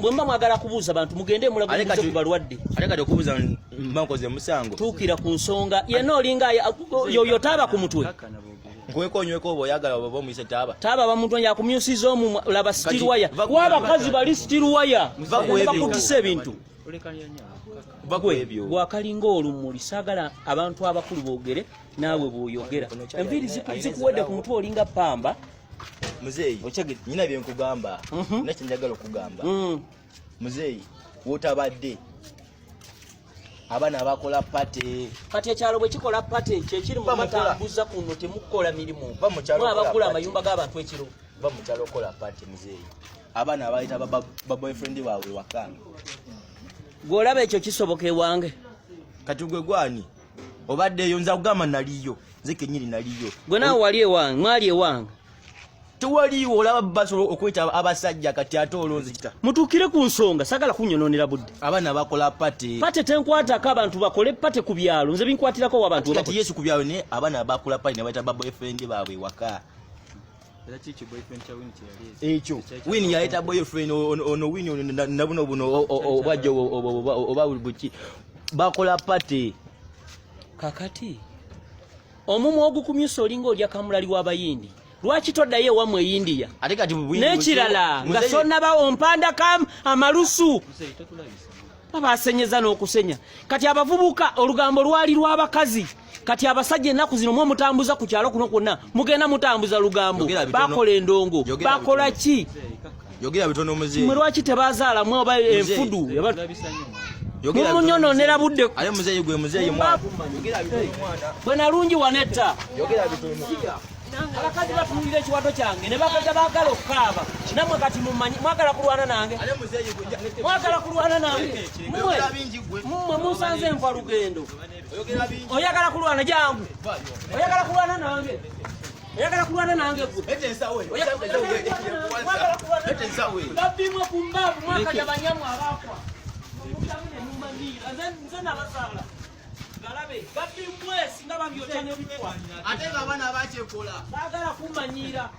Bwemba mwagala kubuuza bantu mugende mulaguze ku balwadde. Ate kati okubuuza mba nkoze musango. Tuukira ku nsonga yenna olinga yoyo taaba ku mutwe. Nkuweko onyweko oba oyagala oba omuyise taaba. Taaba bamuntu yakumyusiza omu laba steel wire. Wabakazi bali steel wire. Bakutisa ebintu. Gwakalinga olumuli saagala abantu abakulu boogere naawe bw'oyogera. Enviiri zikuwedde ku mutwe olinga pamba. Muzeeyi, nyina bye nkugamba nina kye njagala okugamba. Muzeeyi, wotabadde abaana abakola pate kati ekyalo bwe kikola pate kyekiri mu batambuza kuno temukola mirimu mwabagula amayumba g'abantu ekiro ba mukyalo okola pate muzeeyi abaana abayita ba boyfriend baabwe waka. Gw'olaba ekyo kisoboka ewange. Kati gwe gwani obaddeeyo? Nza kugamba naliyo, nze kenyini naliyo. Gwe naawe wali ewange, mwali ewange. Tewaliiwo olaba basobola okweta abasajja kati ate olonze kita. Mutuukire ku nsonga, sagala kunyonoonera budde. Abaana bakola pate. Pate tenkwatako, abantu bakole pate ku byalo, nze binkwatirako wa abantu. Kati yesu ku byalo ne abaana bakola pate ne bayita ba boyfriend baabwe waka. Ekyo Wini yayita boyfriend ono Wini ono nabuno buno obwajja oba buki bakola pate. Kakati omumwa ogukumyusa olinga olya kamulali w'abayindi. Lwaki toddayo ewammwe e India? N'ekirala nga sonaba ompandako amalusu babasenyeza n'okusenya. Kati abavubuka olugambo lwali lw'abakazi, kati abasajja ennaku zino mwe mutambuza ku kyalo kuno kwonna, mugenda mutambuza lugambo, bakola endongo, bakola ki? Yogera bitono muzeeyi. Mwe lwaki tebazaalamu oba enfudu? Mumunyononera budde. Ate muzeeyi gwe muzeeyi mwana. Bwe nalungi wanetta. Abakazi batunuulira ekiwato kyange ne bakaja baagala okukaaba. Nammwe kati mumanyi mwagala kulwana nange. Mwagala kulwana nange. Mmwe munsanze nva lugendo. Oyagala kulwana jangu. Oyagala kulwana nange. Oyagala kulwana nange gwe. Babimwe ku mbaavu mwakaja banyamu abaakwa. Nze nabazaala. Galabe babimwe singa babyokya n'ebikwa. Ate nga abaana bakyekola. Baagala kummanyiira.